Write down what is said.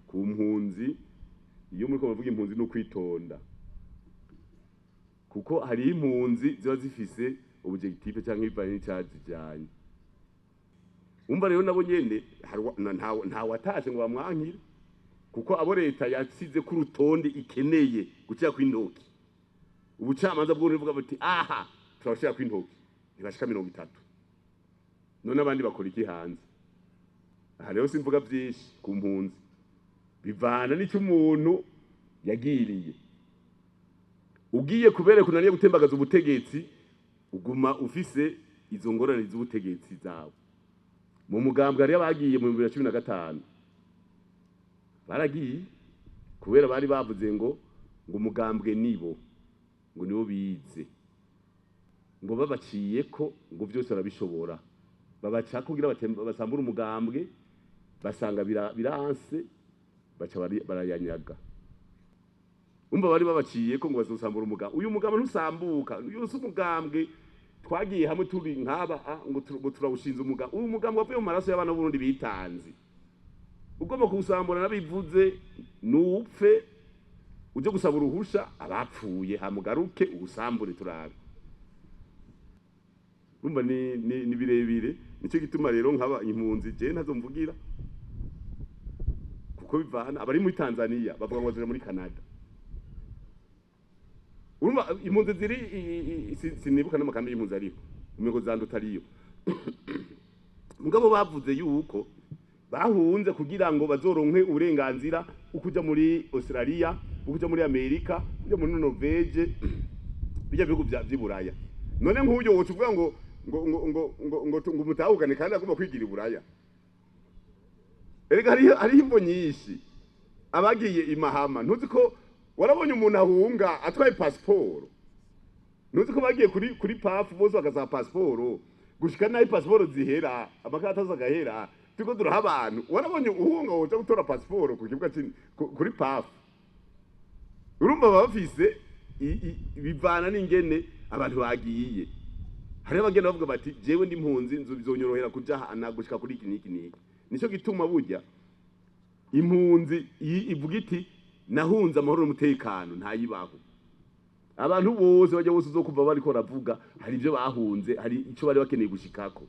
Ku mpunzi, iyo muriko muravuga impunzi ni ukwitonda, kuko hariho impunzi ziba zifise objectif canke bivanye n'icazijanye. Umva rero, nabo nyene nta watashe ngo bamwankire, kuko abo leta yasize ku rutonde ikeneye gucira kw'intoki, ubucamanza bwo buvuga buti: "Aha turabashira kw'intoki." Ntibashika 30. None abandi bakora iki hanze aha? Rero simvuga vyinshi ku mpunzi, bivana n'icyo umuntu yagiriye. Ugiye kubereka unaniye gutembagaza ubutegetsi, uguma ufise izo ngorane z'ubutegetsi zawe mu mugambwe. Hariyo abagiye mu 2015, baragiye kubera bari bavuze ngo umugambwe nibo, ngo nibo bize, ngo babaciye ko ngo byose barabishobora. Babaca kugira basambure umugambwe, basanga biranse, baca barayanyaga. Umva, bari babaciye ko ngo bazosambura umugambwe. Uyu mugambwe ntusambuka. Uyu si umugambwe twagiye hamwe turi nk'aba, ngo turawushinze umugambwe. Uyu mugambwe wavuye mu maraso y'abana b'Uburundi bitanze. Ugomba kuwusambura, nabivuze, nupfe uje gusaba uruhusha abapfuye, hamugaruke uwusambure turabe. Urumva ni birebire. Nicyo gituma rero nkaba impunzi je ntazo mvugira, kuko bivana. Abari muri Tanzania bavuga ngo bazoja muri Canada. Urumva impunzi ziri sinibuka n'amakambi y'impunzi ariho, umengo zanduta ariyo. Mugabo bavuze yuko bahunze kugira ngo bazoronke uburenganzira ukuja muri Australia, ukuja muri Amerika, ukuja muri Norvege, bijya bihugu vy'i Buraya. None nk'uyo woca uvuga ngo mutahukane kandi agomba kwigira i Buraya? Erega hariho imvo nyinshi. Abagiye i Mahama, ntuzi ko warabonye umuntu ahunga atwaye pasiporo? Ntuzi ko bagiye kuri PAF bose bagasaba pasiporo gushika naho pasiporo zihera, amakarata agahera, turiko turaha abantu? Warabonye uhunga woja gutora pasiporo ku kibuga kuri PAF? Urumva baba bafise bivana n'ingene abantu bagiye. Hariho abagenda bavuga bati: "Jewe ndi impunzi, nzu bizonyorohera kuja hana gushika kuri iki n'iki n'iki." Nico gituma burya impunzi ivuga iti: "Nahunze amahoro n'umutekano," ntayibaho. Abantu bose bajya bose uzokumva bariko baravuga, hari ibyo bahunze, hari ico bari bakeneye gushikako.